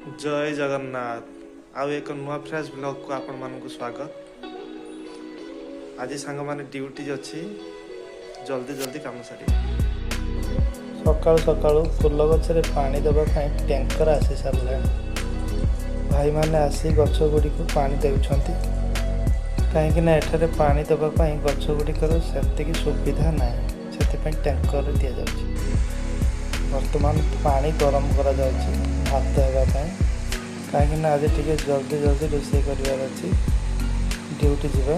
ଜୟ ଜଗନ୍ନାଥ। ଆଉ ଏକ ନୂଆ ଫ୍ରେଶ୍ ବ୍ଲଗ୍କୁ ଆପଣମାନଙ୍କୁ ସ୍ୱାଗତ। ଆଜି ସାଙ୍ଗମାନେ ଡ୍ୟୁଟି ଅଛି, ଜଲ୍ଦି ଜଲ୍ଦି କାମ ସାରିବା। ସକାଳୁ ସକାଳୁ ଫୁଲ ଗଛରେ ପାଣି ଦେବା ପାଇଁ ଟ୍ୟାଙ୍କର ଆସି ସାରିଲାଣି। ଭାଇମାନେ ଆସି ଗଛ ଗୁଡ଼ିକୁ ପାଣି ଦେଉଛନ୍ତି, କାହିଁକିନା ଏଠାରେ ପାଣି ଦେବା ପାଇଁ ଗଛ ଗୁଡ଼ିକର ସେତିକି ସୁବିଧା ନାହିଁ, ସେଥିପାଇଁ ଟ୍ୟାଙ୍କରରେ ଦିଆଯାଉଛି। ବର୍ତ୍ତମାନ ପାଣି ଗରମ କରାଯାଉଛି ଭାତ ହେବା ପାଇଁ, କାହିଁକିନା ଆଜି ଟିକେ ଜଲ୍ଦି ଜଲ୍ଦି ରୋଷେଇ କରିବାର ଅଛି। ଡ୍ୟୁଟି ଯିବା,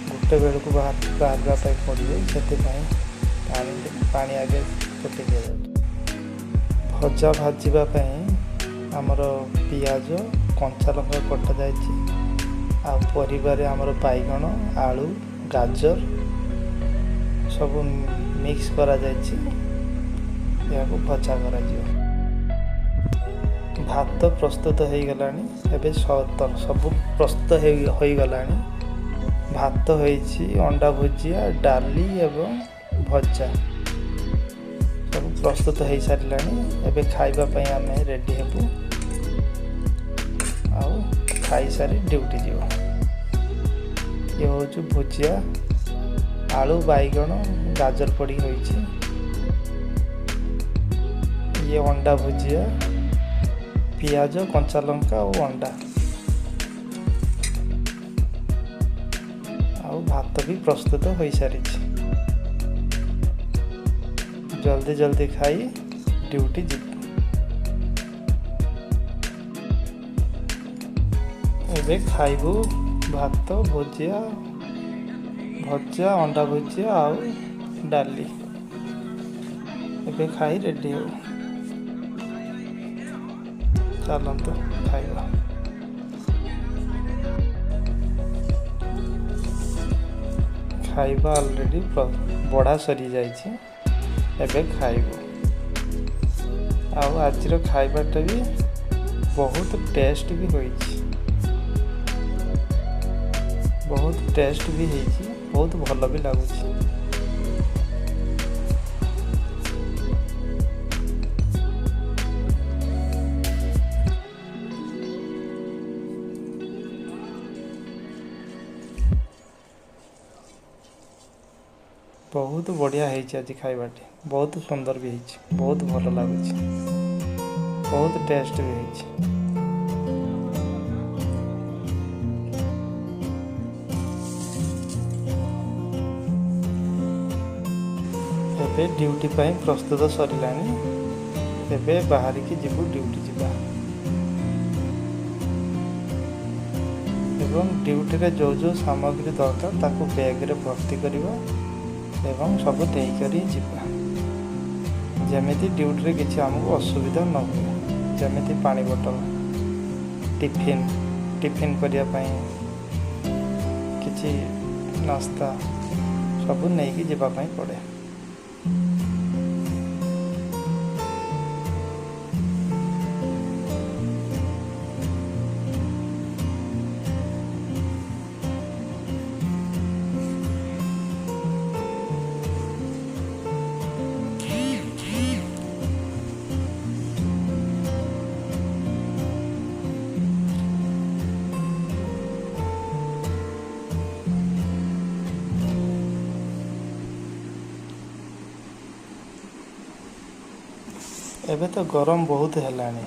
ଗୋଟେ ବେଳକୁ ବାହାରିବା ପାଇଁ ପଡ଼ିବ, ସେଥିପାଇଁ ପାଣି ଆଗେ ଫୁଟେଇ ଦିଆଯାଉଛି। ଭଜା ଭାଜିବା ପାଇଁ ଆମର ପିଆଜ, କଞ୍ଚା ଲଙ୍କା କଟାଯାଇଛି, ଆଉ ପରିବାରେ ଆମର ବାଇଗଣ, ଆଳୁ, ଗାଜର ସବୁ ମିକ୍ସ କରାଯାଇଛି। ଏହାକୁ ଭଜା କରାଯିବ। ଭାତ ପ୍ରସ୍ତୁତ ହେଇଗଲାଣି। ଏବେ ସବୁ ପ୍ରସ୍ତୁତ ହୋଇଗଲାଣି। ଭାତ ହେଇଛି, ଅଣ୍ଡା ଭୁଜିଆ, ଡାଲି ଏବଂ ଭଜା ସବୁ ପ୍ରସ୍ତୁତ ହେଇସାରିଲାଣି। ଏବେ ଖାଇବା ପାଇଁ ଆମେ ରେଡ଼ି ହେବୁ ଆଉ ଖାଇସାରି ଡ୍ୟୁଟି ଯିବ। ଇଏ ହେଉଛି ଭୁଜିଆ, ଆଳୁ, ବାଇଗଣ, ଗାଜର ପଡ଼ି ହୋଇଛି। ଇଏ ଅଣ୍ଡା ଭୁଜିଆ, ପିଆଜ, କଞ୍ଚା ଲଙ୍କା ଆଉ ଅଣ୍ଡା, ଆଉ ଭାତ ବି ପ୍ରସ୍ତୁତ ହୋଇସାରିଛି। ଜଲ୍ଦି ଜଲ୍ଦି ଖାଇ ଡ୍ୟୁଟି ଯିବୁ। ଏବେ ଖାଇବୁ ଭାତ, ଭୁଜିଆ, ଭଜା, ଅଣ୍ଡା ଭୁଜିଆ ଆଉ ଡାଲି। ଏବେ ଖାଇ ରେଡ଼ି ହେବୁ। ଚାଲନ୍ତୁ ଖାଇବା। ଖାଇବା ଅଲରେଡ଼ି ବଢ଼ା ସରିଯାଇଛି, ଏବେ ଖାଇବୁ। ଆଉ ଆଜିର ଖାଇବାଟା ବି ବହୁତ ଟେଷ୍ଟ ବି ହୋଇଛି, ବହୁତ ଟେଷ୍ଟ ବି ହେଇଛି, ବହୁତ ଭଲ ବି ଲାଗୁଛି। ବହୁତ ବଢ଼ିଆ ହେଇଛି ଆଜି ଖାଇବାଟି, ବହୁତ ସୁନ୍ଦର ବି ହେଇଛି, ବହୁତ ଭଲ ଲାଗୁଛି, ବହୁତ ଟେଷ୍ଟ ବି ହେଇଛି। ଏବେ ଡ୍ୟୁଟି ପାଇଁ ପ୍ରସ୍ତୁତ ସରିଲାଣି। ଏବେ ବାହାରିକି ଯିବୁ, ଡ୍ୟୁଟି ଯିବା। ଏବଂ ଡ୍ୟୁଟିରେ ଯେଉଁ ଯେଉଁ ସାମଗ୍ରୀ ଦରକାର ତାକୁ ବ୍ୟାଗରେ ଭର୍ତ୍ତି କରିବା ଏବଂ ସବୁ ଦେଇକରି ଯିବା, ଯେମିତି ଡ୍ୟୁଟିରେ କିଛି ଆମକୁ ଅସୁବିଧା ନ ହୁଏ। ଯେମିତି ପାଣି ବୋଟଲ, ଟିଫିନ୍ କରିବା ପାଇଁ କିଛି ନାସ୍ତା ସବୁ ନେଇକି ଯିବା ପାଇଁ ପଡ଼େ। ଏବେ ତ ଗରମ ବହୁତ ହେଲାଣି,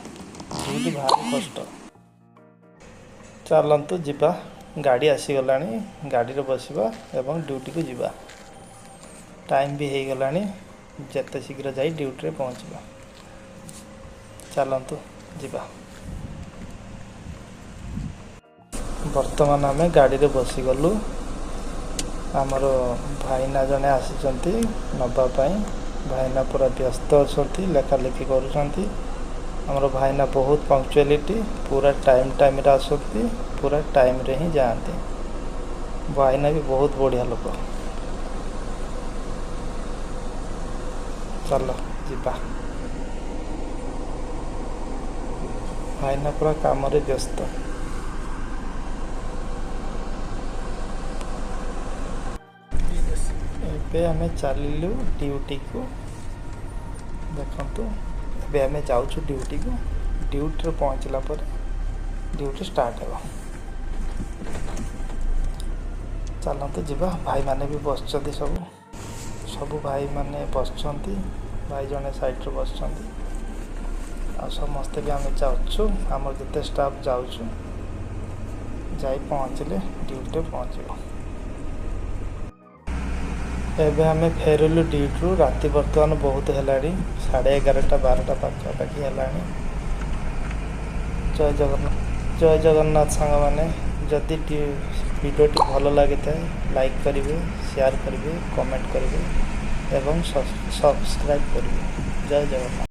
ଡ୍ୟୁଟି ଭାରି କଷ୍ଟ। ଚାଲନ୍ତୁ ଯିବା, ଗାଡ଼ି ଆସିଗଲାଣି, ଗାଡ଼ିରେ ବସିବା ଏବଂ ଡ୍ୟୁଟିକୁ ଯିବା। ଟାଇମ୍ ବି ହେଇଗଲାଣି, ଯେତେ ଶୀଘ୍ର ଯାଇ ଡ୍ୟୁଟିରେ ପହଞ୍ଚିବା। ଚାଲନ୍ତୁ ଯିବା। ବର୍ତ୍ତମାନ ଆମେ ଗାଡ଼ିରେ ବସିଗଲୁ। ଆମର ଭାଇନା ଜଣେ ଆସିଛନ୍ତି ନେବା ପାଇଁ। ଭାଇନା ପୁରା ବ୍ୟସ୍ତ ଅଛନ୍ତି, ଲେଖାଲେଖି କରୁଛନ୍ତି। ଆମର ଭାଇନା ବହୁତ ପଙ୍କ୍ଚୁଆଲିଟି, ପୁରା ଟାଇମ୍ରେ ଆସନ୍ତି, ପୁରା ଟାଇମ୍ରେ ହିଁ ଯାଆନ୍ତି। ଭାଇନା ବି ବହୁତ ବଢ଼ିଆ ଲୋକ। ଚାଲ ଯିବା। ଭାଇନା ପୁରା କାମରେ ବ୍ୟସ୍ତ। ଏବେ ଆମେ ଚାଲିଲୁ ଡ୍ୟୁଟିକୁ। ଦେଖନ୍ତୁ ଏବେ ଆମେ ଯାଉଛୁ ଡ୍ୟୁଟିକୁ। ଡ୍ୟୁଟିରେ ପହଞ୍ଚିଲା ପରେ ଡ୍ୟୁଟି ଷ୍ଟାର୍ଟ ହେବ। ଚାଲନ୍ତୁ ଯିବା। ଭାଇମାନେ ବି ବସିଛନ୍ତି, ସବୁ ସବୁ ଭାଇମାନେ ବସିଛନ୍ତି। ଭାଇ ଜଣେ ସାଇଡ଼୍ରେ ବସିଛନ୍ତି ଆଉ ସମସ୍ତେ ବି ଆମେ ଯାଉଛୁ। ଆମର ଯେତେ ଷ୍ଟାଫ୍ ଯାଉଛୁ, ଯାଇ ପହଞ୍ଚିଲେ ଡ୍ୟୁଟିରେ ପହଞ୍ଚିବ। ଏବେ ଆମେ ଫେରିଲୁ ଡ୍ୟୁଟିରୁ। ରାତି ବର୍ତ୍ତମାନ ବହୁତ ହେଲାଣି, 11:30, 12ଟା ପାଖାପାଖି ହେଲାଣି। ଜୟ ଜଗନ୍ନାଥ, ଜୟ ଜଗନ୍ନାଥ ସାଙ୍ଗମାନେ। ଯଦି ଭିଡ଼ିଓଟି ଭଲ ଲାଗିଥାଏ, ଲାଇକ୍ କରିବେ, ସେୟାର କରିବେ, କମେଣ୍ଟ କରିବେ ଏବଂ ସବସ୍କ୍ରାଇବ୍ କରିବେ। ଜୟ ଜଗନ୍ନାଥ।